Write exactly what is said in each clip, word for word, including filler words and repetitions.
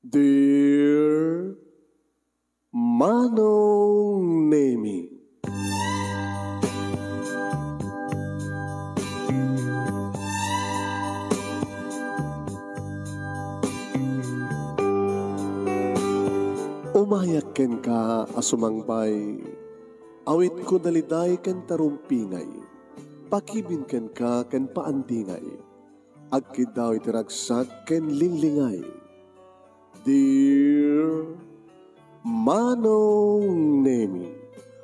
Dear Manong Nemi. Umayak kenka a sumangbay, awitko daliday ken tarumpingay, pakibin kenka ken paandingay, agkiddaw iti ragsak ken linglingay. Dear Manong Nemi,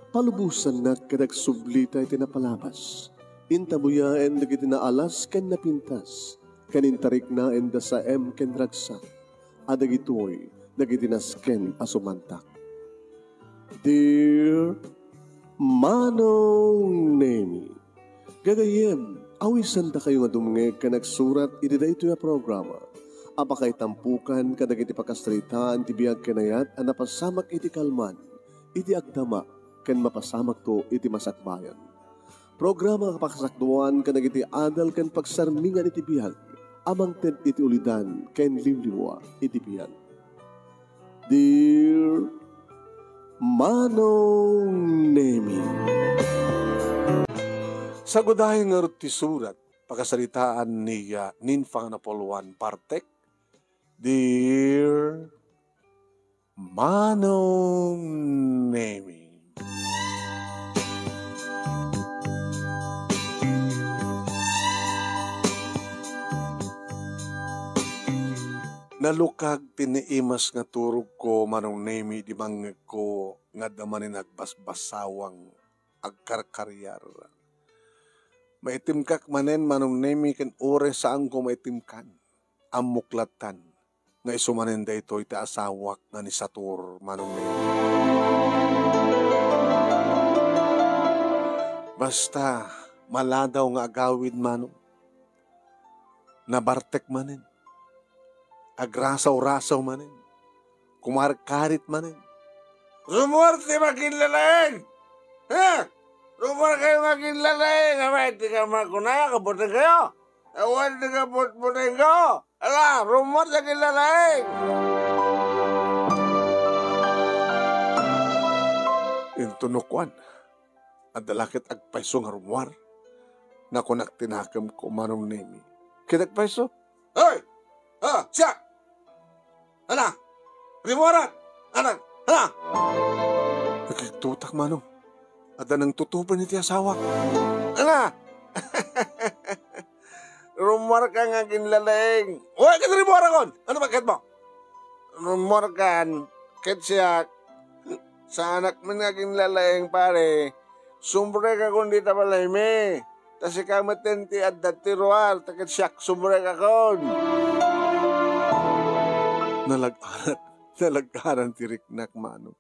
palubosannak ket agsublita iti napalabas. Intabuyaen dagiti naalas ken napintas, ken intariknaen da saem ken ragsak, a dagitoy dagiti nasken a sumantak. Dear Manong Nemi, gagayyem, awisandakayo nga dumngeg ken agsurat iti daytoy a programa a pakaitampokan kadagiti pakasaritaan ti biag ken ayat a napasamak iti kalman, iti agdama, ken mapasamakto iti masakbayan. Programa a pakasakduan kadagiti adal ken pagsarmingan iti biag a mangted iti ulidan ken liwliwa iti biag. Dear Manong Nemi. Sagudayen ngarud ti surat, pakasaritaan ni, ah, Ninfa nga napuluan, Bartek. Dear Manong Nemi. Nalukag ti naimas nga turogko, Manong Nemi, idi mangngegko nga adda manen agbasbasawang agkarkariar. Maitemkak manen, Manong Nemi, ken uray saanko maitemkan. Ammok lattan nga isu manen daytoy ti asawak nga ni Satur, Manong Nemi. Basta, maladaw nga agawid, Manong. Nabartek manen. Agrasaw-rasaw manen. Kumarkarit manen. Rummuar ti makinlalaing! Ha? Rummuar kayo makinlalaing! Amay, di ka makuna, kabuting kayo! Awan di ka putputing ko! Ala, rummuar ti makinlalaing! Inton no kuan, adda la ket agpayso nga rummuar. Nakunak ti nakemko, Manong Nemi. Ket agpayso. Hoy! Ah, siak! Ala! Rimuarak! Anak! Ala! Nagigtutak, Manong. Adda nangtutupen iti asawak. Ala! Rummuarka nga aginlalaing. Uy, ket rimuarakon! Ano bakit mo? Rummuarkan, ket siak, saanak met nga aginlalaing, pare. Sumrekakon dita balaymi. Ta sika metten ti adda ti ruar, ta ket siak sumrekakon. Nalagaran, nalagaran ti riknak, Manong.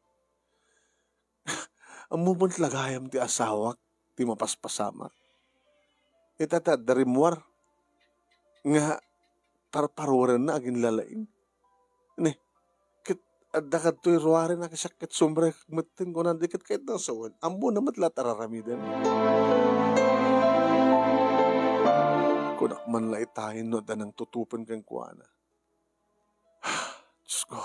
Ammom met la gayam ti asawak ti mapaspasamak. Ita ta adda rimmuar nga parparuarenna aginlalaing. Ni, ket adda kadtoy ruaren a siak ket sumrekak metten, kunana, di ket kayatna sawen. Ammona met la ti ar-aramiden. Kunak man la itayen no adda nangtutupen kenkuana. Diosko,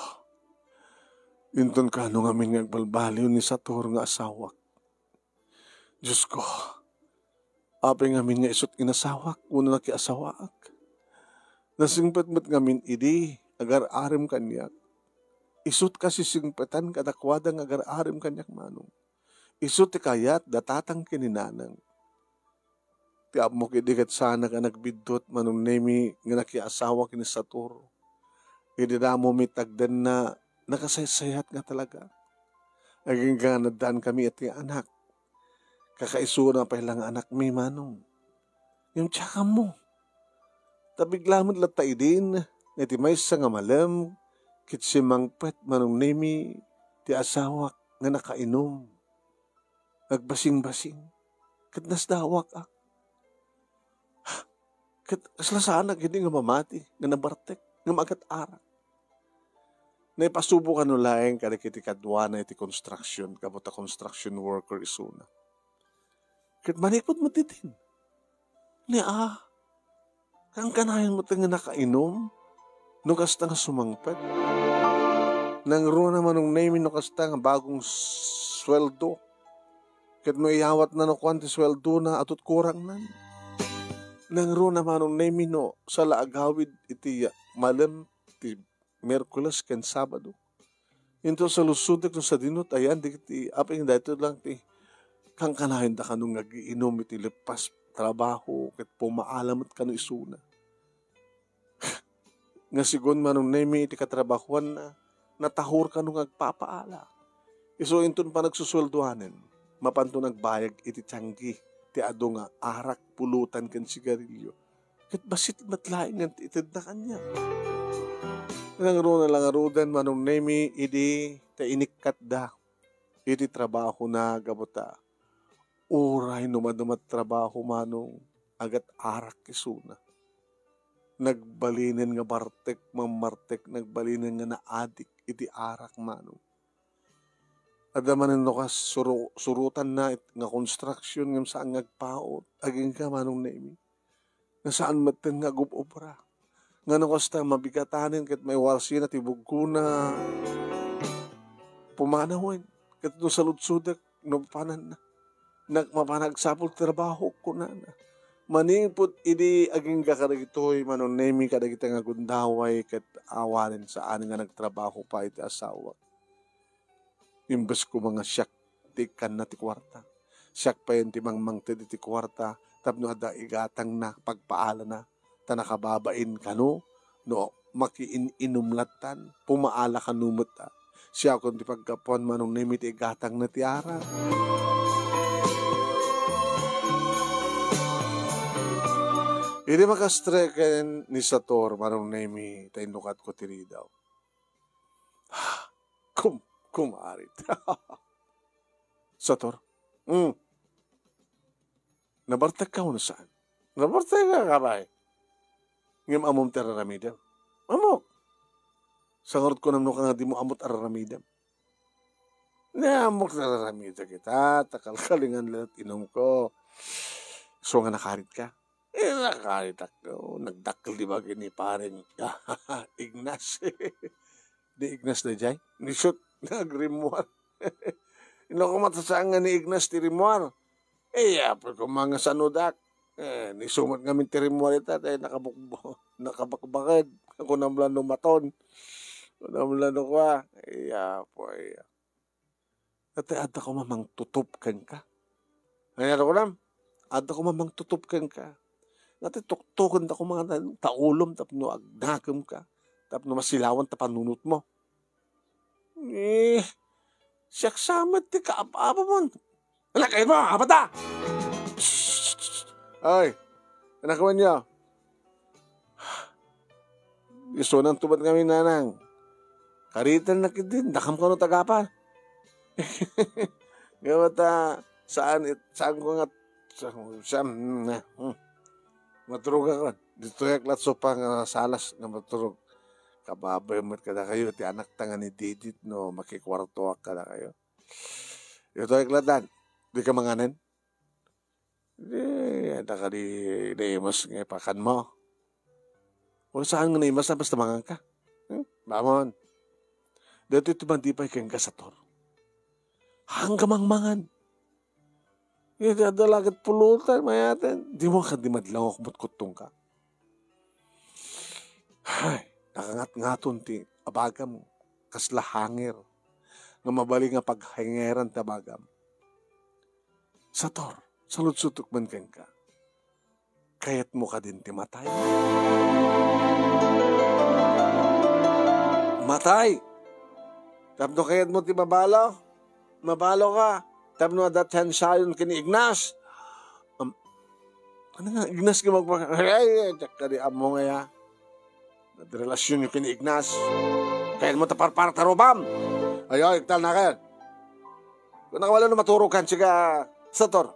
inton kano ngamin nga agbalbaliw ni Satur nga asawak. Diosko, apay ngamin nga isut' inasawak wenno nakiasawaak? Nasingpet met ngamin idi agar-arem kaniak. Isut' kasisingpetan kadakuada nga agar-arem kaniak, Manong. Isu ti kayat da tatang ken ni nanang. Ti ammok idi ket saanak a nagbiddut, Manong Nemi, nga nakiasawa ken ni Satur. Idi damo mi ti agdenna, nakasaysayat nga talaga. Agingga naddankami iti anak. Kakaisuna pay la nga anakmi, Manong. Ngem diak ammo. Ta bigla met latta idin, nga iti maysa nga malem, ket simmangpet, Manong Nemi, ti asawak nga nakainum. Agbasingbasing, ket nasdawak, a. Ket kasla saanak idi nga mamati, nga nabartek, nga magat-arak. Naipasubo kano laeng kadagiti kaduana iti construction, kabutta construction worker isuna. Ket manipud met idin. Ni, a, kankanayon met nga nakainum. No kasta nga sumangpet, nangruna Manong Nemi no kasta nga bagong sueldo. Ket no iyawatna no kuan ti sueldona, atut kurangnan. Nangruna Manong Nemi no sala agawid iti malem ti Miyerkules ken Sabado. Inton saludsodek no sadino ti ayan dagiti aping, daytoy lang ti kankanayonda kano nga agiinum iti leppas trabaho ket pumaala met kano isuna. Nga sigun Manong Nemi iti katrabahoanna, natahur kano nga agpapaala. Isu inton panagsusueldoanen, mapanto nagbayag iti tianggi ti adu nga arak, pulutan ken sigarilyo. Ket bassit met laeng nga itedna kaniak. Nangruna la ngaruden Manong Nemi idi ta inikkatda iti trabahona gapu ta uray no madama ti trabaho, Manong, agat arak isuna. Nagbalinen nga bartek, mammartek, nagbalinen nga naadik iti arak, Manong. Adda manen no kas suru-, surotanna it-, nga construction ngem saan nga agpaut. Agingga Manong Nemi. Nga saan metten nga agub-obra. Nga no kasta, mabigatanen ket maiwarsina ti bugkona. Pumanawen. Ket no saludsodek, no pananna. Nag-, mapan agsapul ti trabaho, kunana. Manipud idi agingga kadagitoy, Manong Nemi, kadagiti nga agundaway ket awanen saan nga nagtrabaho pay ti asawak. Imbes koma nga siak ti ikkanna ti kuarta, siak payen ti mangmangted iti kuarta tapno adda igatangna, pagpaalana, ta nakababain kano no makiin-inum lattan, pumaala kano met a. Siakon ti paggapuan Manong Nemi ti igatangna ti arak. Idi makastreken ni Sator, Manong Nemi, ta innukatko ti ridaw. Kum-, kumarit. Sator. Hmm. Nabartekka wenno saan? Nabartekka, kabay. Ngem ammom ti araramidem? Ammok. Sa ngarud kunam no ka nga dimo ammo ti araramidem? Ni ammok ti araramidek ita, ta kalkalingan laeng ti inumko. Isu nga nakaritka? Eh, nakaritak, oh, nagdakkel ti bagi ni pareng Ignas. Ni Ignas daydiay? Ni shoot, nagrimmuar. Ino koma ta saan nga ni Ignas ti rimmuar? Eh, apoy koma nga sanudak. Eh, ni isu met ngamin ti rimmuar ita, tay nakabukbo-, nakabakbaked. Kunam la no maton. Kunam la no kua. Eh, apoy. Ket adda koma mangtutop kenka. Ania ti kunam? Adda koma mangtutop kenka. Nga ti tuktokenda koma nga ta ulom tapno agnakemka, tapno masilawan ta panunotmo. Eh, siak sa met ti kaab-abamon. Ala, kayatmo, apata! Ay, anak ko niya. Isunan to met ngamin, nanang. Karitennak idin, dakam kano tagapa. Nga met, ah, saan it-, saan ko nga, sa-, saan, hmm, hmm. Maturog ako. Ditoyak lat sopa nga salas nga maturog. Kababayo met kadakayo, ti anakta nga ni Didit no makikuartoak kadakayo. Ditoyak latan. Di ka manganen? Di, adda kadi naimas nga ipakanmo? Wen saan nga naimas a basta manganka? Hmm? Bamon. Daytoy ti madipay kenka, Sator. Haanka mangmangan. Iti adda la ket pulutan, mayaten. Dimo kadi madlawak met kuttongka. Ay, nakangatngaton ti abagam kasla hanger nga mabalin nga paghangeran ti abagam. Sator, saludsodek man kenka. Kayatmo kadin ti matay? Matay! Tapno kayatmo ti mabalo? Mabalo ka? Tapno adda ti hansayon ken ni Ignas? Am-, ano nga, Ignas nga magpaka-, ay, ay, ay, diak kadi ammo nga ya. Nagrelasyon yung kini Ignas. Kaya mo taparpar tarubam. Ay, ay, iktal na ka. Kung nakawala na maturog ka, siga, Sator.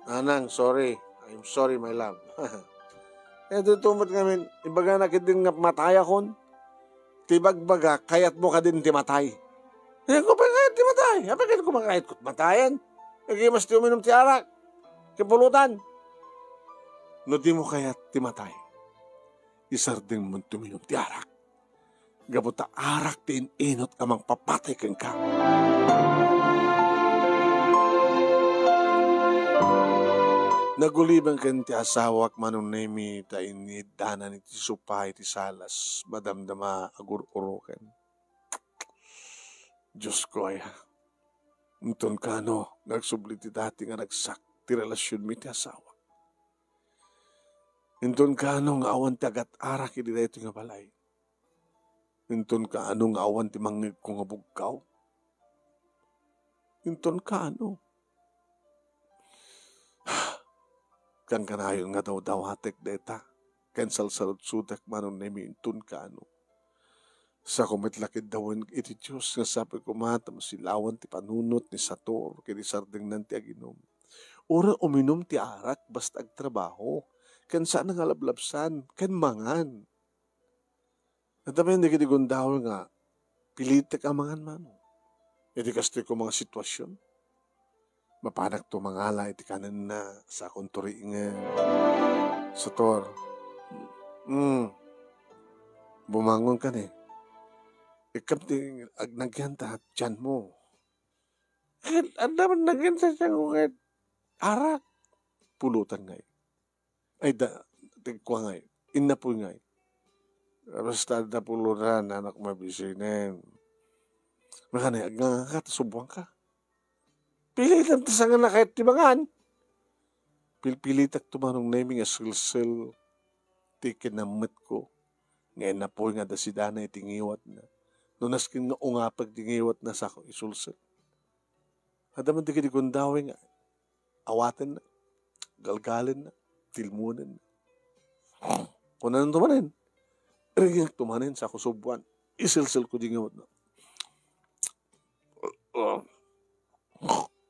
Anang, sorry. I'm sorry, my love. Eh, di tumot ngamin, ibaga na kitdin nga matay akon. Ti bagbaga, kayat mo kadin ti matay. Eh, ko pa kayat ti matay. Apa kayat ko makayat ko matayan? Eh, mas ti uminom ti arak. Kipulutan. No di mo kayat ti matay. isardengmonto uminum ti arak. Gapu ta arak ti in-inut a mangpapatay kenka. Naguliben ken ti asawak, Manong Nemi, ta iniddanan iti sopa iti salas, madamdama agur-uroken. Diosko aya, inton kano nga agsubli ti dati nga ragsak ti relasionmi iti asawa. Inton kano nga awan ti agat-arak idi daytoy nga balay. Inton kano nga awan ti mangngegko nga bugkaw. Inton kano. Kankanayon nga dawdawatek dayta, ken salsaludsodek, Manong Nemi, inton kano. Sako met la ket dawen iti Dios nga sapay koma ta masilawan ti panunot ni Sator ken isardengnan ti aginum. Uray uminum ti arak basta agtrabaho, ken saan nga lablabsan, ken mangan. Adda met dagiti gundaway nga pilitek a mangan, Manong. Iti kastoy koma nga sitwasion, mapanakto mangala iti kanenna, sakonto ringen. Sator, mm, bumangon ka ni. Ikkam ti agnagyan ta tianmo. Ket adda met nagyan sa tianko ket arak. Pulutan ngay. Ay, da, ti kua ngay. Innapuy ngay. Basta adda pulutan, anak, mabisinen. Makani, agngangaka, ta subuanka. Pilitan ta saan nga kayat ti mangan. Pilpilitak to, Manong Nemi, nga selsel ti kinammetko nga innapuy nga adda sidana iti ngiwatna. No nasken nga ungapek ti ngiwatna, sako isulsel. Adda man dagiti gundaway nga awatenna, galgalenna, tilmonenna. Kunana to manen, ringek to manen, sako subuan, iselselko di ngiwatna.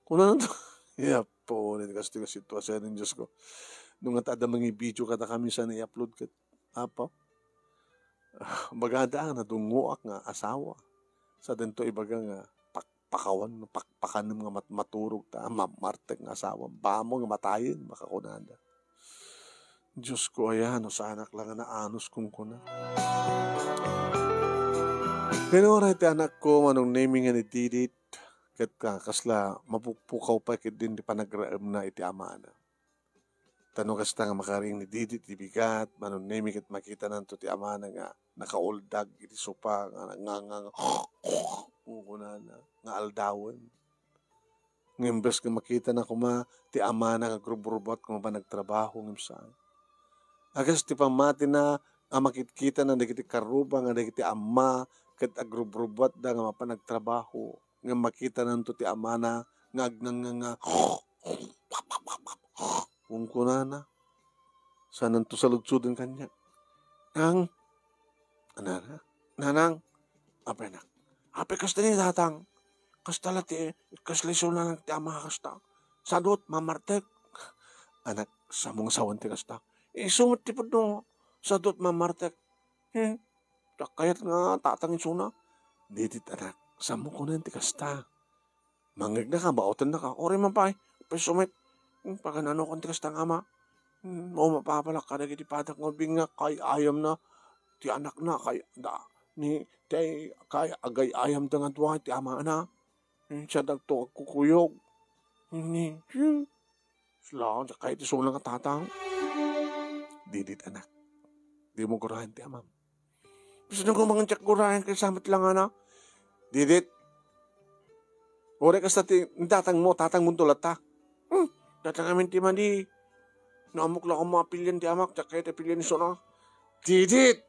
Kunana to, yapo, ni kastoy nga sitwasion, Diosko. No nga ta adda mangibidio kadakami, saan nga i-upload ket, apo? Bagada nga nadungngoak nga asawa. Sa dento ibaga nga pakpakawan, pakpakanem nga mat-, maturog ta, mamartek nga asawa. Bammo nga matayen, makakunada. Diosko aya, no saanak la nga naanus kunkuna. Ken uray ti anakko, Manong Nemi, nga ni Didit, ket, ah, kasla mapukpukaw pay ketdin ti panagraemna iti amana. Ta no kasta nga makaring ni Didit ti bigat, Manong Nemi, ket makitananto ti amana nga nakauldag iti sopa nga, nga, nga, nga, kunkunana, nga aldawen. Nga imbes nga makitana koma ti amana nga agrubrubbuat nga mapan agtrabaho, ngem saan. Agas ti pammatina a makitkitana dagiti karruba nga dagiti amma ket agrubrubbuatda nga mapan agtrabaho, ngem makitananto ti amana nga agnangnganga, kunkunana. Saananto saludsoden kaniak. Ang, anana, nanang, apay nak. Apay kasta ni tatang. Kasta la ti, kasla isuna ti ama kasta. Sadot, mamartek. Anak, samong sawan ti kasta. Isu met ti pudno. Sadot, mamartek. Hmm. Diak kayat nga tatang isuna. Didit, anak, sammo kunen ti kasta. Mangngegna ka, baotenna ka. Uray man pay, peso met. Hmm, paganano kan ti kasta nga ama. Hmm, o mapapalak kadagiti padak nga ubing nga kay-ayamna. Ti anakna, kay, da, ni, ti ay, kay, agay-ayamda nga dua, ti amana. Hmm, siya dagto agkukuyog. Ni, hmm. Sula, diak kayat isuna nga tatang. Didit, anak. Dimo guraen ti amam. Bisan no mangan diak guraen ket sa met la nga na. Didit. Uray kasta ti tatangmo, tatangmonto latta. Hmm, tatang amin ti madi. No ammok la koma a pilian ti amak, diak kayat a pilian isuna. Didit!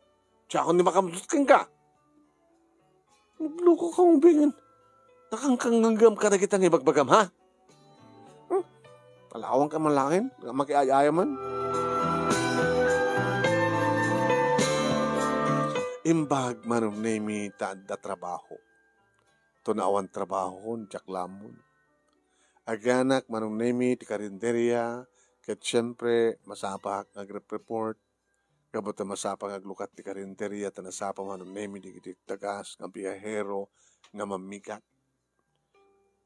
Siakon ti makamtut kenka. Nagluko ka, ubingen. Nakangkanggam ka dagita nga ibagbagam, ha? Hmm? Palawan ka man laeng, nga makiay-ayaman. Imbag, Manong Nemi, ta adda trabaho. To naawan trabaho, diak lammon. Agianak, Manong Nemi, ti karinderia, ket siempre, masapa nga agrep-report, gapu ta masapa nga aglukat ti karinderia, ta nasapa, Manong Nemi, dagiti tagas nga biyahero nga mammigat.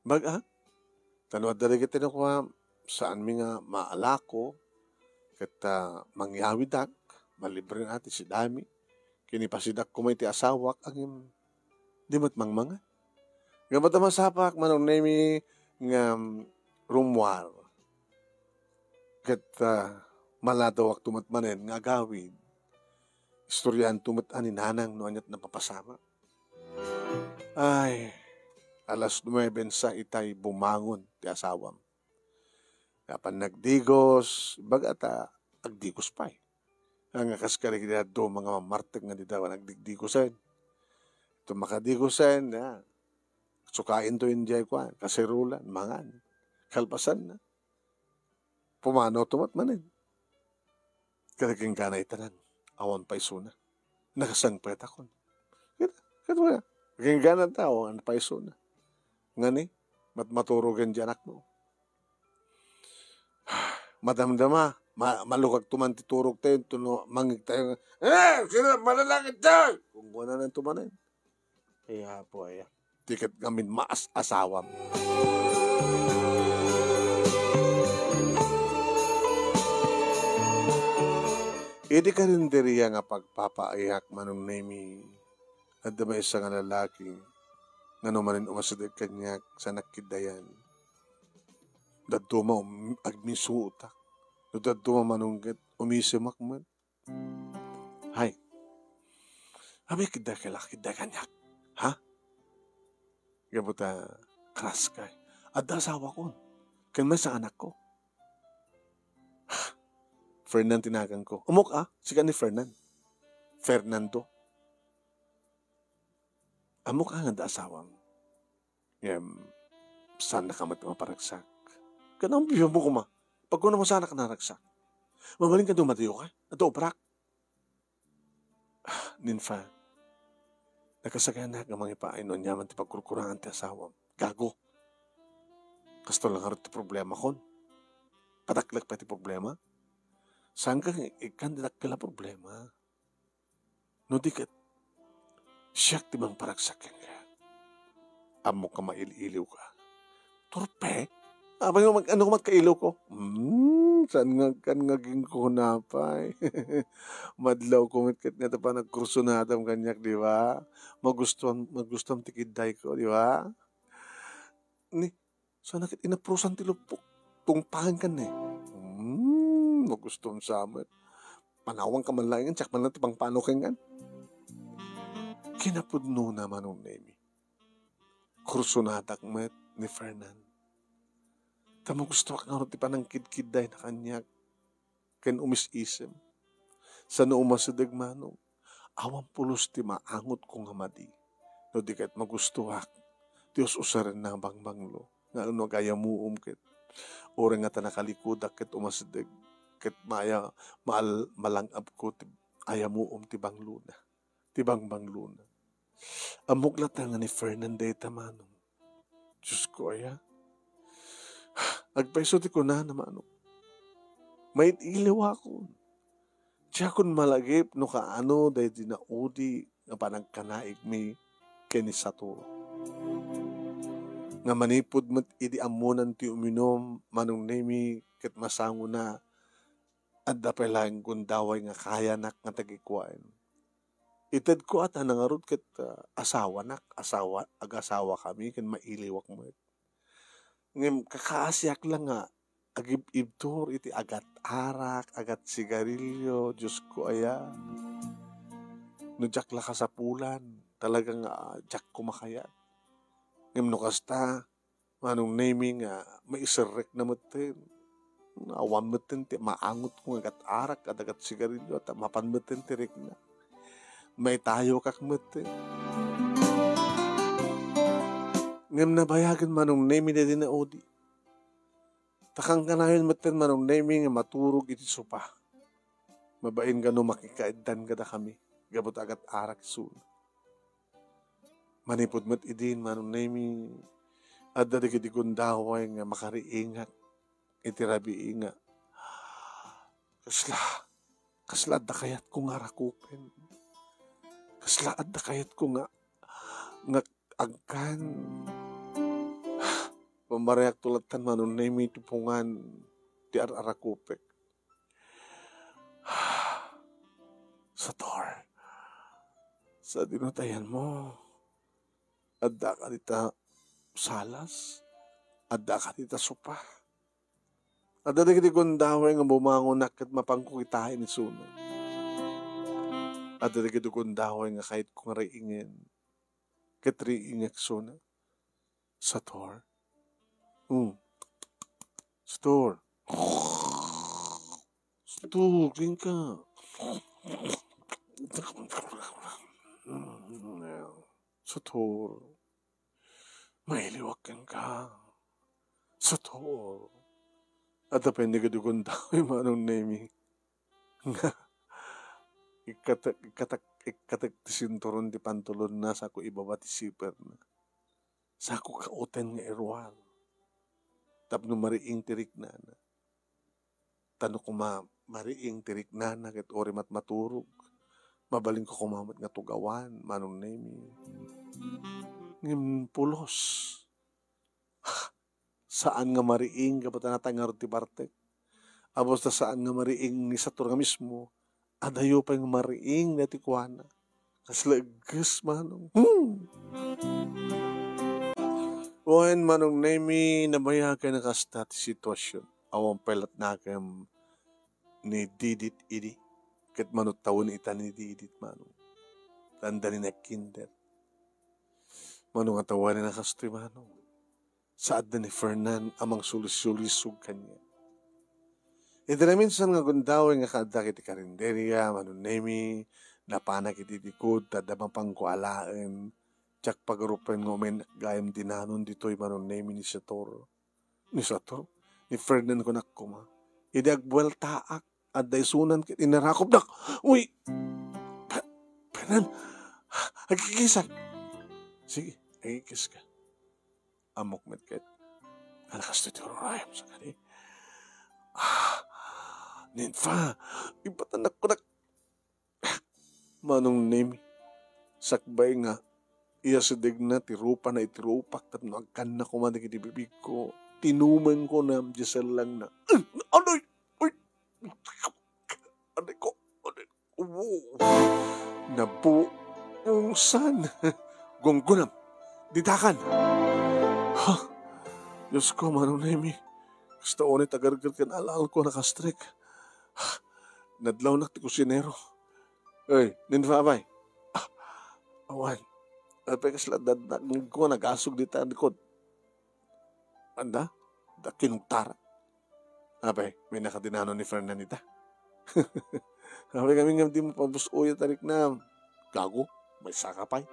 Bag-a? Ta no adda dagiti nakua, saanmi nga maalako, ket, ah, mangyawidak, Malibre na ti sidami. Kinipasidak koma iti asawak, ngem di met mangmangan. Ngem adda masapak, Manong Nemi, nga, mm, rummuar. Ket, ah, maladawakto met manen nga agawid. Istoryaanto met a ni nanang no aniat napapasamak. Ay, alas nuebe sa itay bumangon ti asawam. Apan nagdigos, ibaga ta agdigos pay. Nga kas kadagiti dadduma nga mammartek nga dida agdigdigosen. Iti makadigosen, ya, sukainto idiay kuan, kaserolan, mangan. Kalpasanna, pumanawto met manen. Kada kinggana itanan, awan paysona. Nakasangpetakon. Ket, ket wala. Kinggana ta, awan paysona. Ngani, mat-, maturogen ti anakmo. Madamdama, ma-, malukagto man ti turogtayo, no mangngegtayo nga, "Eh, sino manalangin tayo?" Kung kuananto manen. Ay, apo, aya. Ti ket ngamin maas-asawam. Iti karinderia nga pagpapaayak, Manong Nemi, adda maysa nga lalaki nga no manen umasideg kaniak, sa nakiddayan. Dadduma um-, agmisuotak. No dadduma manungget, umisemak met. Hay. Abi, kidda kay lakidda kaniak. Ha? Gapu ta, crush kay. Adda asawakon. Ken maysa anakko. Fernan ti naganko. Ammok a, sika ni Fernan. Fernando. Ammok a nga adda asawam. Ngem, saannaka met maparagsak. Ket no bibianmo koma, pagkunam a saanak naragsak. Mabalin ka dumadiyo ka, adda obrak. Ah, Ninfa, nakasaganak nga mangipaay no aniaman ti pagkurkurangan ti asawam. Gago. Kasto la ngarud ti problemakon. Padaklek pay ti problema. Saanka nga ikkan ti dakkel a problema. No di ket, siak ti mangparagsak kenka. Ammok a mail-iliwka. Turpe? Apay nga mag-, ano ka met kailiwko? Hmm, saan nga kan nga agingko napay? Madlawko met ket nga ta panagkursunadam kaniak, di ba? Magustuhan, magustuhan ti kiddayko, di ba? Ni, Saan ket inaprosan ti lupok. Tungpaenka ne. Hmm, magustuhan sa met. Panawanka man laeng, siak man lang ti pangpanaw kenka. Kinapudnona, Manong Nemi. Kursunadak met ni Fernan. Ta magustuak ngarud ti panangkidkiddayna kaniak ken umis-isem. Saan a umasideg, Manong, awan pulos ti maangotko nga madi. No di ket magustuak ti us-usarenna a bangbanglo nga no agayamuom ket uray nga ta nakalikudak ket umasideg ket maya-, maal-, malang-abko ti ayamuom ti banglona, ti bangbanglona. Ammok latta nga ni Fernan dayta, Manong. Diosko aya. Agpayso ti kunana, Manong. Maid-iliwakon. Diakon malagip no kaano daydi naudi nga panagkanaigmi ken ni Satoru. Nga manipud met idi ammonan ti uminum, Manong Nemi, ket masangona, adda pay laeng gundaway nga kayanak nga tagikuaen. Itedko a ta nangarud ket, ah, asawanak, asawa, agasawakami ken mailiwak met. Ngem kakaasiak la nga agib-ibtur iti agat-arak, agat-sigarilyo, Diosko aya. No diak la kasapulan, talaga nga, ah, diak kumakayat. Ngem no kasta, Manong Nemi nga maiserrekna metten. Awan metten ti maangotko nga agat-arak, ket agat-sigarilyo, ta mapan metten ti rikna. Maitayokak metten. Ngem nabayagen, Manong Nemi, daydi naudi. Ta kankanayon metten, Manong Nemi, nga maturog iti sopa. Mabain nga no makikaeddan kadakami, gapu ta agat-arak isuna. Manipud met idin, Manong Nemi, adda dagiti gundaway nga makariingak iti rabii nga, "Kasla, kasla adda kayatko nga arakupen. Kasla adda kayatko nga, nga agkan." Pamariakto lattan, Manong Nemi, ti pungan ti ar-arakupek. Sator, sadino ta ayanmo? Addaka dita salas? Addaka dita sopa? Adda dagiti gundaway nga bumangonak ket mapanko kitaen isuna. Adda dagiti gundaway nga kayatko nga riingen ket riingek isuna. Sator? Hmm. Sator? Sator, kenka. Sator. Mailiwak kenka. Sator. Adda pay dagiti gundaway, Manong Nemi, nga ikkatek, ikkatek, ikkatek ti sinturon ti pantulonna, sako ibaba ti siperna. Sako kauten nga iruar tapno mariing ti riknana. Ta no koma mariing ti riknana ket uray met maturog, mabalinko koma met nga tugawan, Manong Nemi. Ngem pulos. Saan nga mariing gapu ta natay ngarud ti bartek. Apos ta saan nga mariing ni Sator nga mismo, adayo pay nga mariing daytoy kuana. Kasla egges, Manong. Hmm! Wen, Manong Nemi, nabayagen a kasta ti situasion. Awan pay latnakem ni Didit idi. Ket mano tawen ita ni Didit, Manong. Tanda ni nagkinder. Mano nga tawanen a kastoy, Manong. Saadda ni Fernan a mangsulisulisog kaniak. Iti naminsan nga gundaway nga kaaddak iti karinderia, Manong Nemi, napanak iti tikod, ta adda mapanko alaen, diak pagarupen nga umayen gayam dinanon ditoy, Manong Nemi, ni Sator. Ni Sator? Ni Fernan kunak koma. Idi agbueltaak, adda isunan ket inarakopnak. Uy! Fe-, Fernan! Agkikisak! Sige, agkikiska. Ammok met ket. Ala, kastoy ti ururayam sa kadi. Ah, Ninfa, ibatan nak kunak. Manong Nemi, sakbay nga iyasidegna ti rupana iti rupak tapno agkanna koma dagiti bibigko, tinumengko na diay sellangna. Adoy! Uy! Adoy ko! Adoy! Wow! Nabuungsan! Gunggunam! Ditakan! Ha? Diosko, Manong Nemi, kasta unay ti agarger ken al-alko a nakastrek. Nadlawnak ti kusinero. Oy, Ninfa, apay? Ah, awan. Apay kasla dadnak nga agko nagasog dita likod? Anda? Da kinugtara. Apay, may nakadinano ni Fernan ita? Apay kami nga di mo pabus-uyo, tarik na. Gago, may saka pay.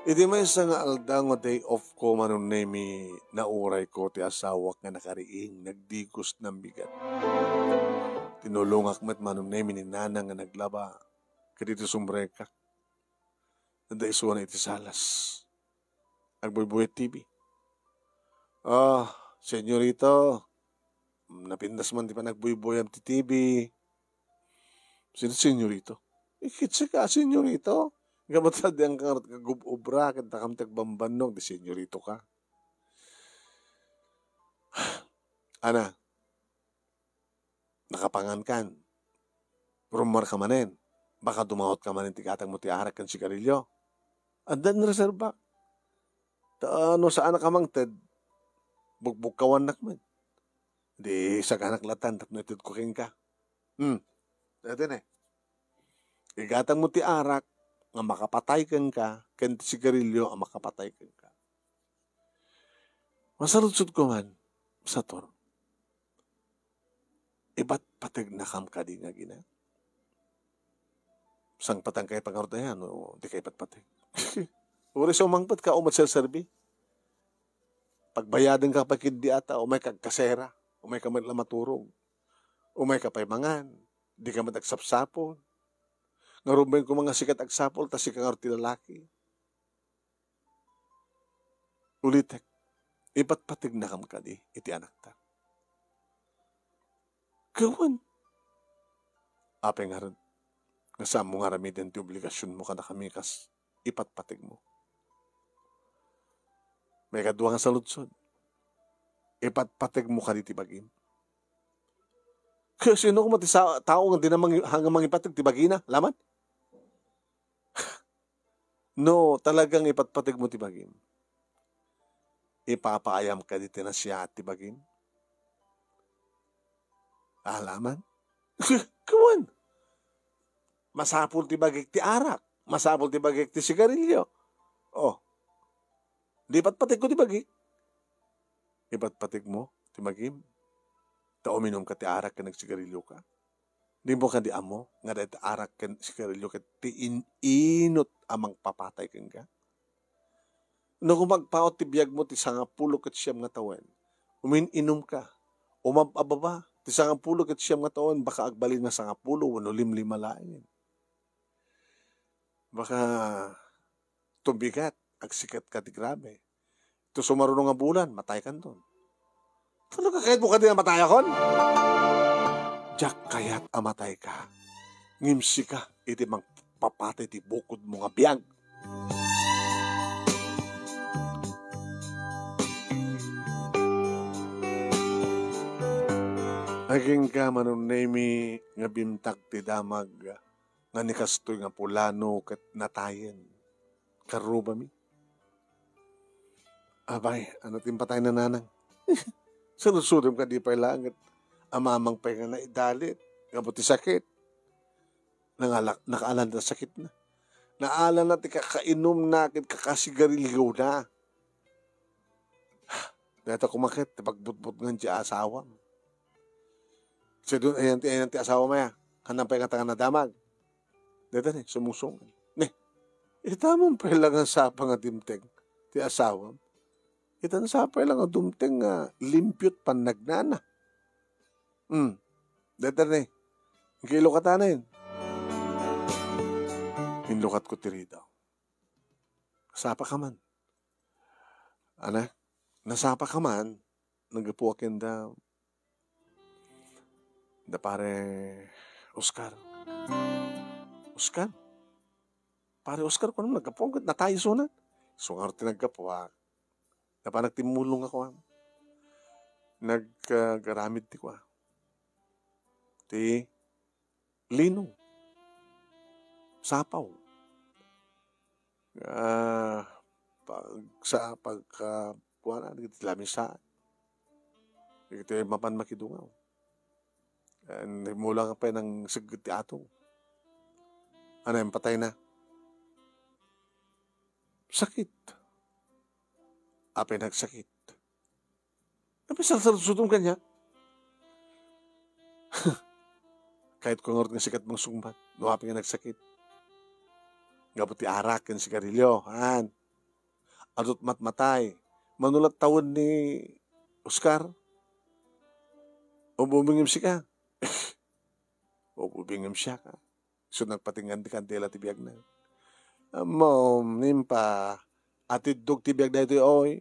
Iti maysa nga aldaw nga day off ko, Manong Nemi, nauray ko ti asawak nga nakariing, nagdigos, nambigat. Tinulongak met, Manong Nemi, ni Nana nga naglaba. Ket iti sumrekak, adda isuana iti salas. Agbuybuy ti T V. Ah, senyorito, napintas man ti panagbuybuyam ti T V. Sino senyorito? Ikit ka, senyorito. Gabat sa diyan ka ngarut kagub-obra, ket dakam ti agbambannog, di senyorito ka. Ana, nakapangankan. Rummuarka manen. Baka dumaotka manen ti gatangmo ti arak ken sigarilyo. Adda ni reserba. Ta no saanak a mangted, bugbugkawannak met. Di saganak latan tapno itedko kenka. Hmm. Dati ne. Igatangmo ti arak nga makapatay kenka, ken ti sigarilyo a makapatay kenka. Masaludsodko man, Sator. Ipatpategnakam kadi nga agina? Sangpatangka pangarutayan, no, di ka ipatpateg. Uray sa umangpet ka, umat serserbi. Pagbayadenka pay ketdi ata, umay ka agkasera, umay ka met la maturog, umay ka pay mangan, di ka met agsapsapul. Ngarud, wen koma nga sika ti agsapul, ta sika ngarud ti lalaki. Ulitek, ipatpategnakam kadi iti anakta? Gawen. Apay ngarud nga saanmo nga aramiden ti obligasionmo kadakami kas ipatpategmo? Maikadua nga saludsod, Ipatpategmo kadi ti bagim? Ket sino koma ti sa-, tao nga dina mangi-, nga mangipateg ti bagina, laman? No talagang ipatpategmo ti bagim, ipapaayam kadi ti nasayaat ti bagim? Alaman? Kuan. Masapul ti bagik ti arak. Masapul ti bagik ti sigarilyo. Oh. Di patpategko ti bagik. Ipatpategmo ti bagim. Ta uminumka ti arak ken nagsigarilyoka. Dimo kadi ammo nga dayta arak ken sigarilyo ket ti in-inut a mangpapatay kenka? No koma agpaut ti biagmo ti sangapulo ket siam nga tawen, umin-inumka, umab-ababa, ti sangapulo ket siam nga tawen, baka agbalin nga sangapulo wenno limlima laeng. Baka tubigat, agsikat ka ti grabe. Iti sumaruno nga bulan, mataykanton. Talaga, kayatmo kadi a matayakon? Diak kayat a matayka. Ngem sika iti mangpapatay ti bukodmo nga biag. Agingga, Manong Nemy, nga bimtak ti damag nga ni kastoy nga pulano ket natayen. Karrubami. Apay, ania ti impatayna, nanang? Saludsodem kadi pay laeng ket amamang pay nga naidalit gapu ti sakit. Nangala-, nakaalan ti sakitna. Naalana ti kakainumna ket kakasigarilyo na. Dayta koma ket ti pagbutbutngan ti asawam. Siudin, ayan ti, ayan ti asawam aya. Haanna pay nga ta nga nadamag. Dayta ni, sumungsong. Ne, ita man pay la nga sapa nga dimteng ti asawam. Ita nga sapa la nga dumteng nga limpio't pannagnana. Hmm. Dayta ni, inka ilukatanen. Inlukatko ti ridaw. Sapa ka man. Ana, nasapa ka man, naggapu a kenda da Pare Oscar. Oscar? Pare Oscar, kuan, naggapu a ket natay isuna. Isu ngarud ti naggapu a. Napan nagtimmulong ako, ah. Nagkagaramid ti kua. Ti lino. Sapaw. Ah, pagsa-, pagka-, kuana, dagiti lamisa. Dagiti mapan makidungaw. And mula nga pay nang segget ti atong. Ano yung patay na? Sakit. Apay nagsakit? Apay sarsarsutom kaniak? Kayatko ngarud nga sika ti mangsungbat no apay nga nagsakit. Gapu ti arak ken sigarilyo, han. Adu't matmatay. Mano la tawen ni Oscar? Ububingem sika. Ububingem siak. Isu nagpatinggan ti kandila ti biagna. Ammom, Nimpa, atiddog ti biag daytoy, oy.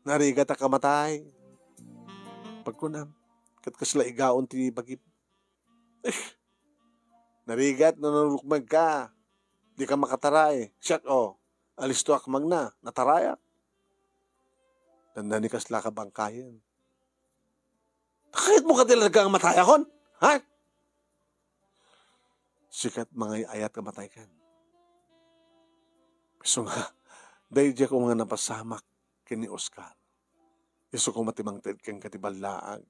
Narigat a kamatay. Pagkunam, ket kasla igaon ti bagim. Eh, narigat no narukmeg ka. Di ka makataray. Siak, oh. Alisto ak magna, natarayak. Dandani kasla ka bangkayen. Kayatmo kadi talaga nga matayakon? Ha? Sika ti mangay-ayat nga mataykan. Isu nga, daydiay koma nga napasamak ken ni Oscar. Isu koma ti mangted kenka ti ballaag.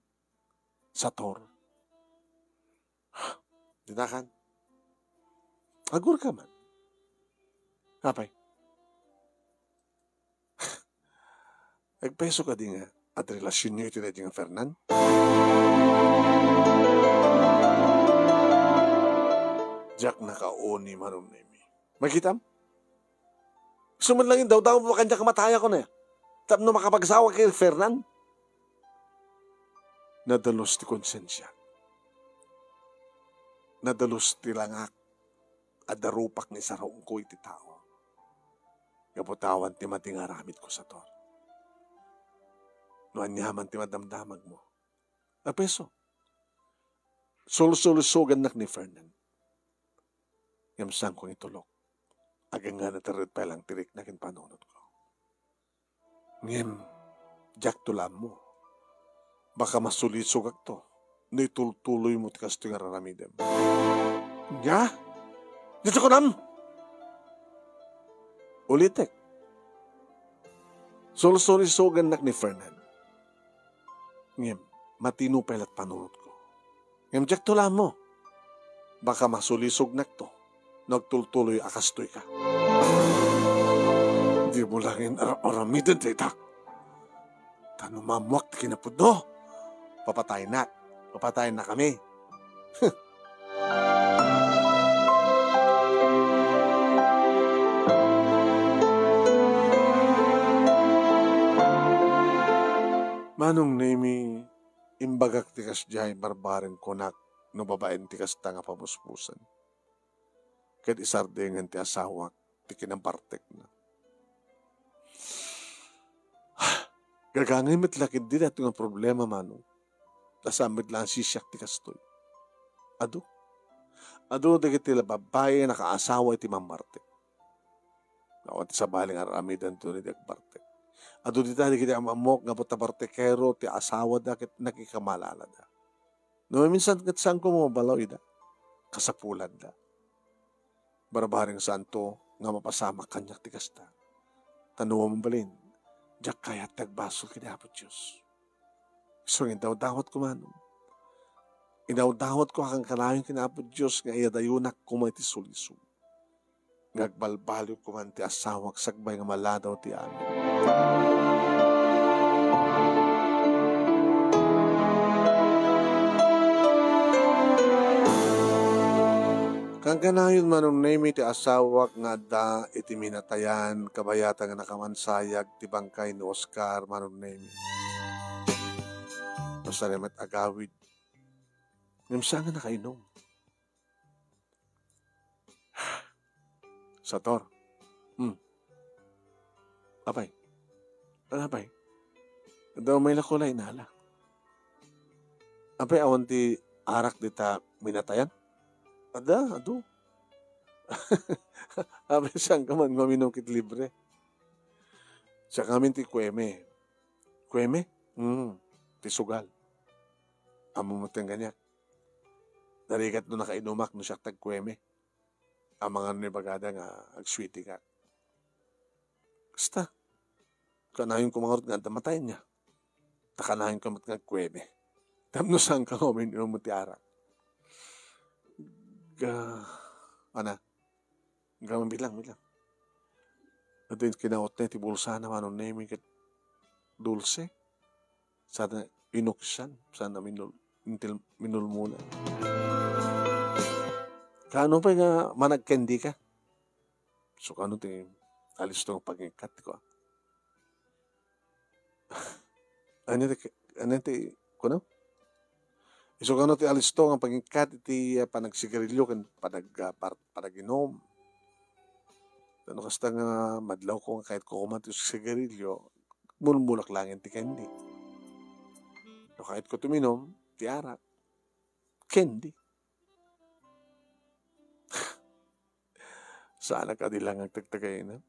Sator. Dinakan. Agur ka man. Apay. Agpayso kadi nga at relasyonyo iti daydi nga Fernan? Diak nakauni, Manong Nemy. Makitam? Isu man lang indawdaw mo kaniak a matayakon, eh. Tapno makapagsawa kay Fernan? Nadalus ti konsensiak. Nadalus ti langak. Adda rupak nga isaraongko iti tao. Gapu ta awan ti madi nga aramidko, Sator. No aniaman ti madamdamagmo, apayso, sulsulusogannak ni Fernan. Ngem saanko nga itulok. Agingga naterred pay lang ti rikna ken panunotko. Ngem, Diakto la ammo. Baka masulisogakto no itultuloymo ti kastoy nga ar-aramidem. Nia? Diakto kunam! Ulitek. Sulsulisogannak ni Fernan. Ngem, matino pay la't panunotko. Ngem diakto la ammo. Baka masulisognakto no agtultuloy a kastoyka. Dimo laeng ar-aramiden dayta. Ta no maammoak ti kinapudno, papatayennak. Papatayennakami. Manong Nemi, imbagak ti kasdiay barbareng kunak no babaen ti kasta nga pabusbusen. Ket isardengen ti asawak ti kinabartekna. Gagangay met la ketdi daytoy nga problema, Manong. Ta saan met la a sisiak ti kastoy. Adu. Adu dagiti la babbai a nakaasawa iti mammartek. Awan ti sabali nga ar-aramiden ti agbartek. Adu dita dagiti am-ammok nga bartekero ti asawada ket nakikamalalada. No maminsan ket saanko mabalaw ida, kasapulanda. Barbareng saanto nga mapasamak kaniak ti kasta. Ta no mabalin, diak kayat ti agbasol ken Apo Dios. Isu nga idawdawatko manen. Idawdawatko a kankanayon ken Apo Dios nga iyadayonak koma iti sulisog. Nga agbalbaliw koma ti asawak sakbay nga maladaw ti amin. Kankanayon, Manong Nemi, ti asawak nga adda iti minatayan, kabayatan nga nakamansayag ti bangkay ni Oscar, Manong Nemi. Basta na met agawid. Ngem saan nga nakainom? Sator. Hmm. Apay. Ano, apay? Daw may lakula inala. Apay, awan ti arak dita minatayan? Ada, adu. Apay, saan ka man uminom ket libre? Saan ka man ti kueme? Kueme? Hmm. Ti sugal. Ammom met kaniak. Narigat no nakainumak no siak ti agkueme. Amangan no ibagada nga agsweetingak. Kasta, kanayonko mangarud nga adda matayna. Ta kanayonka met nga agkueme. Tapno saanka nga uminom ti arak. Ga-, ana, ga-, mabilang, bilang. Adu ti kinautna iti bulsana, Manong Nemi, ket dulse. Sana inuksan, sana minul-, intil-, minulmula. Kaano pay nga managkendi ka? So, kano ti alisto nga pagingkat ko? Ano ti, ano ti, kuno? Isu kano ti alisto nga pagingkat iti, ah, panagsigarilyo ken panag-, ah, par-, panaginom. Ano kasta nga madlaw ko nga kayat ko koma ti sigarilyo, mulmulak laeng ti candy. No kayat ko tuminom, ti arak, candy. Saan ka di lang agtagtagayna?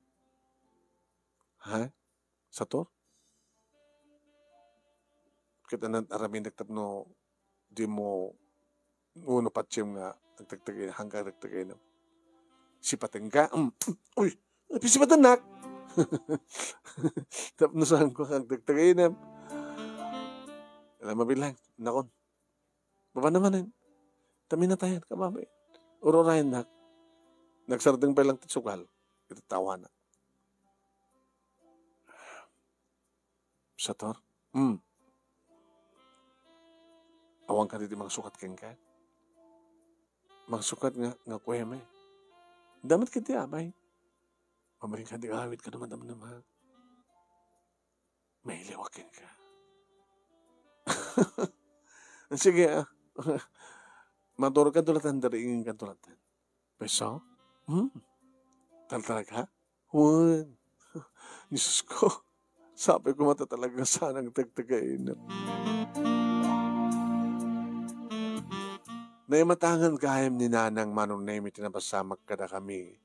Ha? Sator? Ket anan aramidek tapno dimo uno patiem nga agtagtagay, hangka agtagtagayna. Sipatenka? Mm. Uy, pisipatennak. Tapno saanko agtagtagayna. Ala, mabilang, nakon. Baba naman, eh. Ta minatayan ka, babaen. Ururayennak. Nagsardeng pay lang ti sugal. Iti tawana. Sator? Hmm. Awan ka diti mangsukat kenka? Mangsukat nga, nga kueme. Damet kiti abay. Mamaling ka di awit ka naman naman. Mailiwak kenka. Sige, ah. Maturog ka tulatan, dariingin ka tulatan. Peso? Hmm. Tal talaga? Wen. Jesus ko. Sabi ko mata talaga saan nga agtagtagayna. Naimatangan gayam ni Nanang Manong Nemi ti napasamak kadakami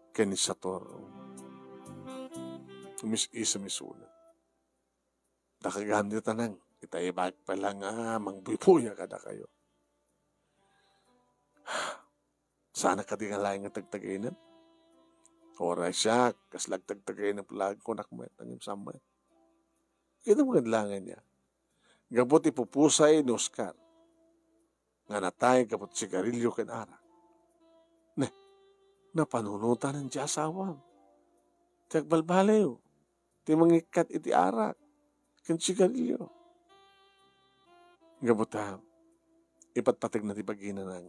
ken ni Sator. Umis-isa misuna. Dakagan dita nang, ita ibagak pay la nga mangbuybuya kadakayo. Saanak kadi nga laeng nga tagtagainep? Uray siak, kasla agtagtagainep laeng kunak met, ngem saan met. Kitam kadi laeng ania? Gapu ti pupusay ni Oscar nga natay gapu ti sigarilio ken arak. Ne, napanunotanen ti asawam. Ti agbalbaliw, ti mangikkat iti arak ken sigarilio. Gapu ta, ipatpategna ti bagina nang,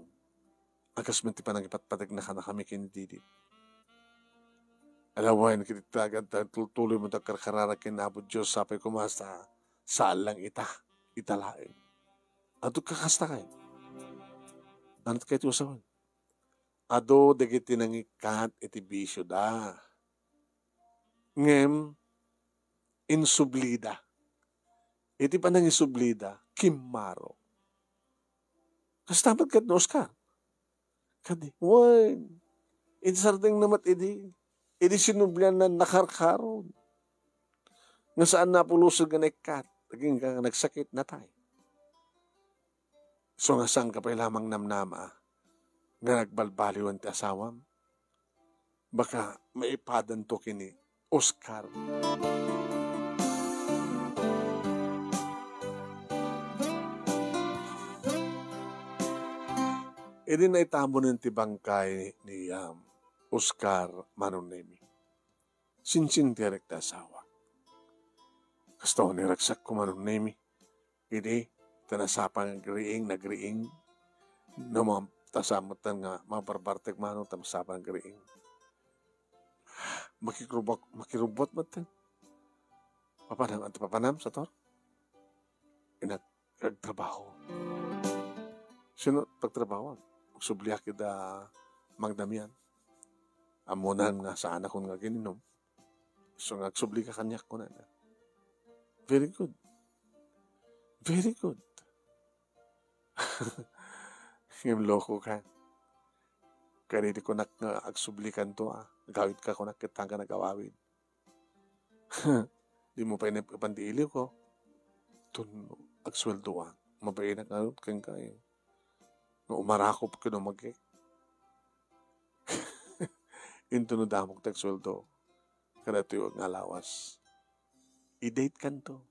a kas met ti panangipatpategna kadakami ken ni Didit. Alawen ket iti tagad ta tultuloy met a karkararag ken Apo Dios, sapay koma sa saan lang ita, ita laeng. Adu kakasta kay? Anat kay ti usawen? Adu dagiti nangikkat iti bisioda. Ngem, insublida. Iti panangisublida, kimmaro. Kasta met ket ni Oscar. Kadi, wen, insardengna met idi, idi sinublianna nakarkaron. Nga saan napulosen nga naikkat, agingga nga nagsakit, natay. So nga saanka pay la mangnamnama nga nagbalbaliwan ti asawam? Baka maipadanto ken ni Oscar. Idi naitamonen ti bangkay ni, um, Oscar Manong Nemi, sinsintiarek ti asawak. Kasta ni ragsakko Manong Nemi. Idi, ta nasapan nga agriing, nagriing. No, ma-, ta saan metten nga mabarbartek mano, ta nasapan nga agriing. Makikrubak-, makirubbot metten. Papanam, adda papanam, Sator? Inak-, agtrabaho. Sino pagtrabaho? Agsubliak ida Mang Damian. Ammonan nga saanakon nga aginnum. So nga, agsublika kaniak, kunana. Very good. Very good. Ngem lokoka. Kadidi kunak nga agsublikanto, a. Agawidka kunak ket saan ka nagawawid. Dimo pay naep-epan ti iliwko. Ton agsueldoak, mabainak ngarud kenka, e. Nga umarakop ken umagek. Inton no damok ti agsueldo, kadatoy nga lawas. I-date kanto.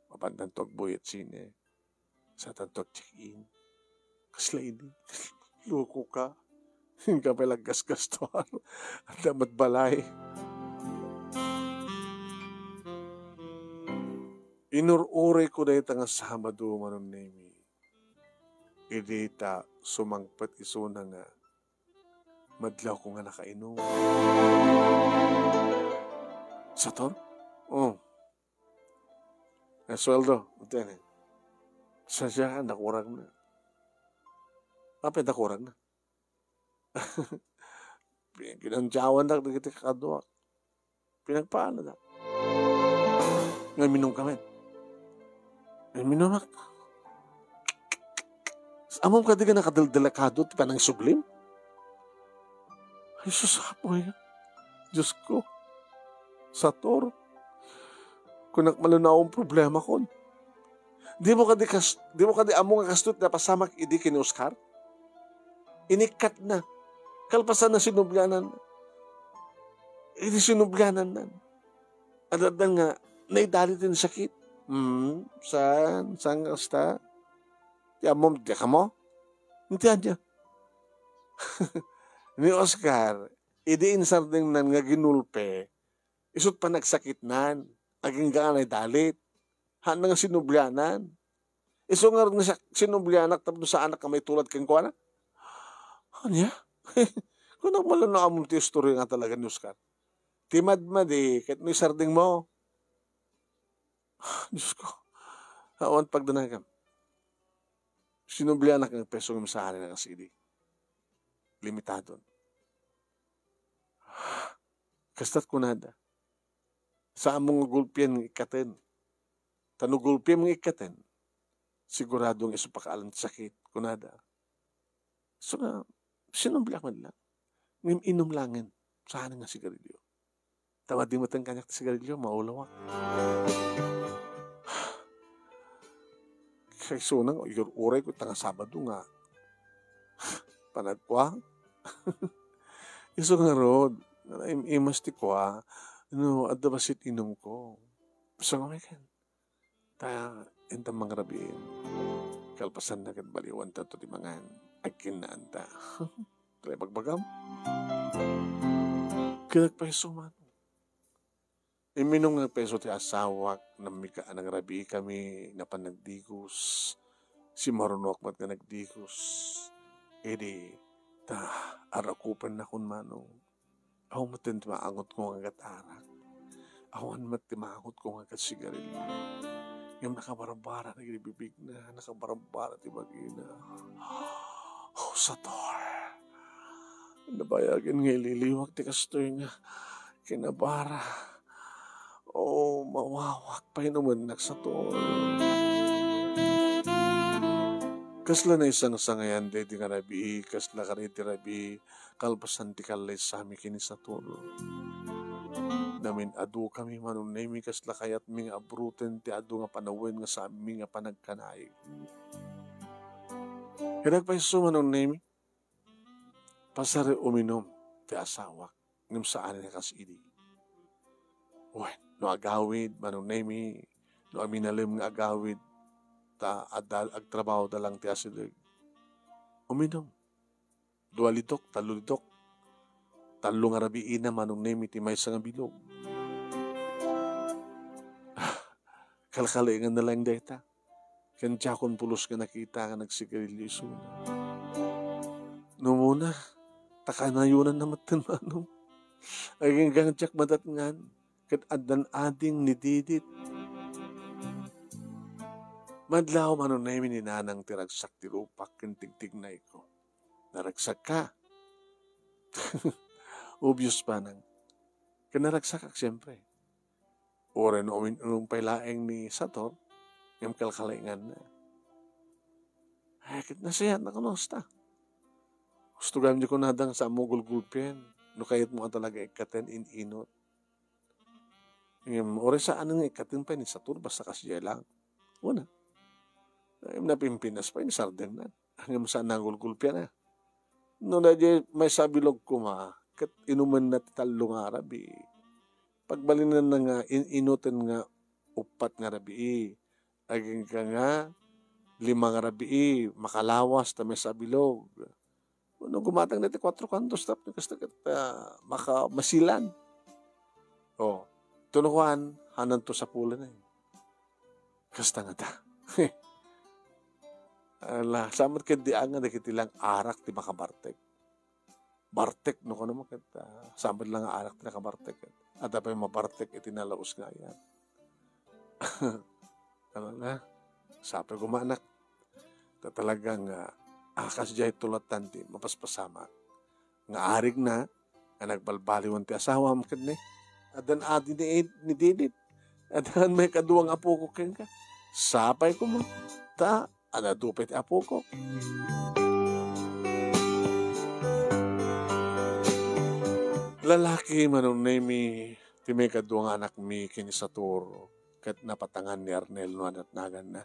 Mapantanto agbuyat sine. Satanto ag-check-in. Kasla idi. Lokoka. Inka pay la aggasgastuar. Adda met balay. Inur-urayko dayta nga Sabado, Manong Nemi. Idi ta sumangpet isuna nga madlawko nga nakainum. Sator? O. Nga sueldo, iti ni. Sasaan, nakuragna. Apay nakuragna? Kinantiawandak dagiti kakaduak. Pinagpaanadak. Nga minumka met. Nga minumak. Ammom kadi nga nakadeldelikado ti panangisublim? Ay, sus, apoy. Diosko. Sator. Kunak, malunawem problemakon. Dimo kadi kas-, dimo kadi ammo nga kastoy ti napasamak idi ken ni Oscar? Inikkatna. Kalpasanna, sinubliananna. Idi sinubliananna, adda-adda nga naidalit ti sakit. Hmm, saan? Saan nga kasta? Ti ammom, diak ammo? Inti ania? Ni Oscar, idi insardengnan nga ginulpe, isut panagsakitnan, agingga nga naidalit. Haanna nga sinublianan. Isu ngarud nga siak, sinublianak tapno saanak nga maitulad kenkuana. Ania? Kunak, malunawem ti istorya nga talaga ni Oscar. Ti madmadi, ket no isardengmo. Diosko, awan pagdanagam. Sinublianak nga peso nga misaan nga kas idi. Limitadon. Kasta't kunada, saanmo nga gulpien nga ikkaten. Ta no gulpiem nga ikkaten, sigurado nga isu pakaalan ti sakit, kunada. So nga, sinubliak met lang. Ngem inum laengen, saan nga sigarilio. Ta madi metten kaniak ti sigarilio, maulawak. Kayatna nga ur-urayko ita nga Sabado nga panagkua. Isu ngarud, im-imas ti kua, no adda bassit inumko. Isu nga manen, ta inta mangrabii. Kalpasanna ket baliwantato ti mangan. Agkinnaanta. Kaya pagbagam. Kinagpaiso man. Imminum nga nagpaiso ti asawak, nammika a nangrabii kami, napan nagdigos. Simmarunoak met nga nagdigos. Idi, ta, arakupennakon manong. Awan met ti maangotko nga agat-arak. Awan met ti maangotko nga agat sigarilyo. Ngem nakabarbara dagiti bibigna, nakabarbara ti bagina. Oh, Sator! Nabayagen nga ililiwak ti kastoy nga kinabara. Oh, mawawak pay no met nagsator. Kasla naisangsangayan daydi nga rabii, kasla kadi ti rabii, kalpasan ti kallaysami ken ni Sator. Namin-adukami, Manong Nemi, kasla kayatmi nga abruten ti adu nga panawen nga saanmi nga panagkanaig. Kinagpaiso, Manong Nemi. Pasar uminum ti asawak, ngem saanen a kas idi. Wen, no agawid, Manong Nemi, no aminalem nga agawid, ta adda, agtrabahoda lang ti asideg. Uminum. Dua lidok, tallo lidok. Tallo nga rabiina, Manong Nemi, ti maysa nga bilog. Kalkalinganna laeng dayta. Ken diakon pulos nga nakita nga nagsigarilyo isuna. No umuna, ta kanayonanna metten, Manong. Agingga nga diak madatngan, ket addan ading ni Didit. Madlaw, Manong Nemi, ni Nanang ti ragsak ti rupak ken tigtignayko. Naragsakka? Obvious, Manang. Ken naragsakak, siempre. Uray no umin-inum pay laeng ni Sator, ngem kalkalinganna. Ay, ket nasayaat na kano kasta. Gusto gayam di kunada nga saanmo gulgulpien, no kayatmo a talaga ikkaten, in-inut. Ngem, uray saan nga ikkaten pay ni Sator, basta kasdiay lang. Wen a. Ngem napimpinas pay ni Sardengnan. Ngem saan nga gulgulpian a. No daydiay maysa a bilog koma, ket inumenna ti tallo nga rabii. Pagbalinenna nga in-inuten nga uppat nga rabii. Agingga nga lima nga rabii, makalawas ta maysa a bilog. No gumatang daytoy kuatro kantos tapno kasta ket, ah, maka-, masilan. O, tunuan, hananto sapulen a. Kasta ngata. Ala, saan met ket di ania dagiti lang arak ti makabartek. Bartek, no, kano mo ket, ah, saan met lang arak ti nakabartek. Adda pay mabartek iti nalaus nga ayan. Ano na? Sapay koma, anak. Ta talaga nga, ah, kasdiay tulatan ti mapaspasamak. Nga arigna, nga nagbalbaliwan ti asawam ket ni. Addan adi ni, ni Didit. Addan maikadua nga apokok kenka. Sapay koma. Ta, adda dupay ti apokok. Lalaki, Manong Nemi, ti maikadua nga anakmi ken ni Sator, ket napatangan ni Arnel no anatnaganna.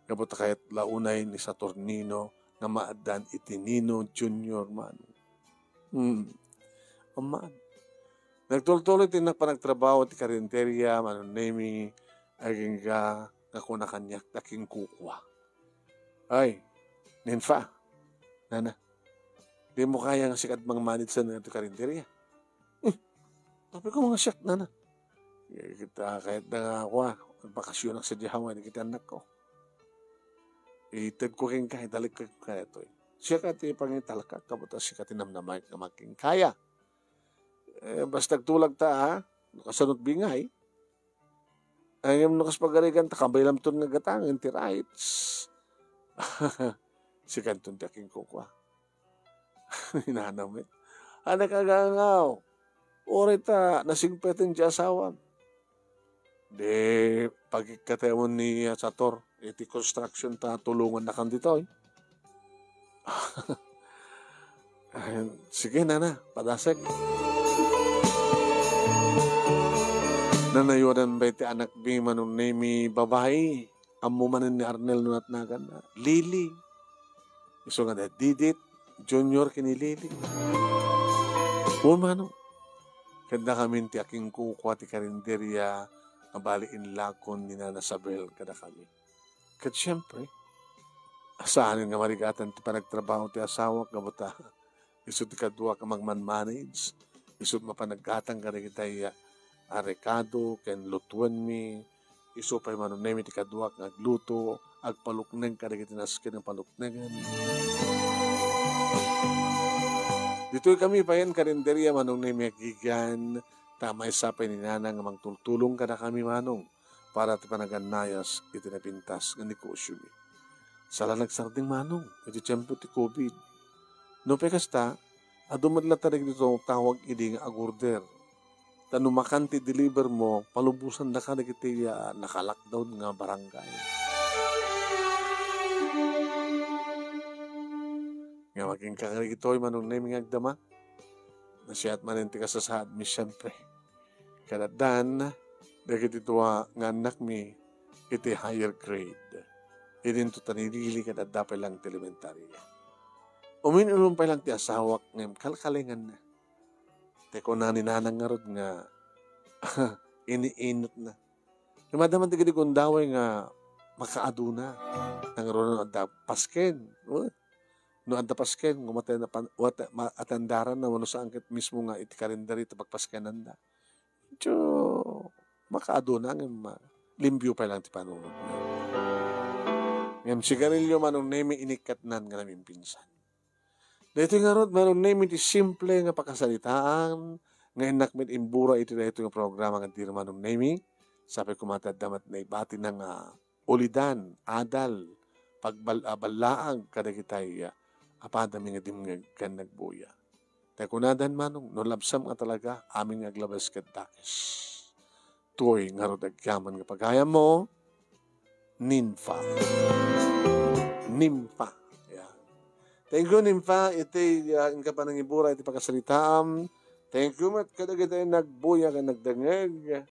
Gapu ta kayat la unay ni Saturnino nga maaddaan iti Nino Junior man. Hmm. Ammaan. Nagtultuloy ti innak panagtrabaho ti karinteria, Manong Nemi, agingga nga kuna kaniak ta kinkukua. Ay, Ninfa, nana, dimo kaya nga sika ti mangmanage ditoy karinteria? Hmm. Tapno koma nga siak, nana. Eh, kita, kayat da nga, kua, bakasyonak sadiay Hawaii dagiti annakko. Itedko kenka, italekko kenka daytoy. Siak ti pangitalka, gapu ta sika ti namnamaek nga makinkaya. Eh, basta agtulag ta, ha? No kasano ti bingay. Ay, ngem no kas pagarigan ta, kabaylamton nga gatangen ti rights. Sikanton ti akinkukua. Inana met. Anak, agangaw. Uray ta nasingpeten ti asawam. Di pagikkatemon ni, ah, Sator iti construction ta tulongannakan ditoy. Ay, sige, nana, padasek. Nanayonan pay ti anakmi, Manong Nemi, babai. Ammo manen ni Arnel no natnaganna. Lily. Isu nga da Didit Junior ken ni Lily. Wen, manong. Ket dakamin ti akinkukua ti karinderia nga bali inlakon ni Nana Sabel kadakami. Ket siempre, saanen nga marigatan ti panagtrabaho ti asawak nga buta. Isu ti kaduak a mangmanmanage, isu mapan naggatang kadagiti a rekado ken lutuenmi, isu pay Manong Nemi ti kaduak nga agluto, agpalukneng kadagiti nasken nga paluknengen. Ditoy kami payen karinderia Manong Nemi agigan, ta maysa pay ni Nana nga mangtultulong kadakami Manong para ti panagannayas iti napintas nga negosiomi. Sala nagsardeng Manong iti tiempo ti covid. No pay kasta, adu met latta dagiti tumawag idi nga agorder. Ta no makan ti deliver mo, palubosandaka dagiti, ah, naka-lockdown nga barangay. Nga makinkakari kitoy Manong Nemi nga agdama. Nasiat manen ti kasasaadmi, siempre. Kadaddan, dagiti dua nga annakmi iti higher grade. Idinto ta ni Lily ket adda pay lang ti elementaria. Umin-unum pay lang ti asawak ngem kalkalenganna. Ti kuna ni Nanang ngarud nga iniinetna. Ngem adda man dagiti gundaway nga makaaduna. Nangruna no adda pasken. Oh, no adda pasken, no mate na pan-, wate-, ma-, atendaran na, wano saan ket mismo nga iti kalendar iti pagpaskenanda. Medyo makaaduna ngem ma-, limpio pay lang ti panunotna. Ngem sigarilio Manong Nemi inikkatnan nga namimpinsan. Daytoy ngarud, Manong Nemi, ti simple nga pakasaritaan nga innak met imbura iti daytoy nga programa nga Dear Manong Nemi. Sapay koma ti adda met naibatina nga ulidan, adal, pagbal-, a, ballaag kadagitay, a, a padami nga dimngeg ken nagbuya. Ta kunadan, Manong, no labsam nga talaga, amin nga aglabas ket dakes. Toy ngarud agyaman nga pagayammo, Ninfa. Ninfa. Yeah. Thank you, Ninfa. Iti, ah, inka panangibura iti pakasaritaam. Thank you met kadagiti nagbuya ken nagdengngeg.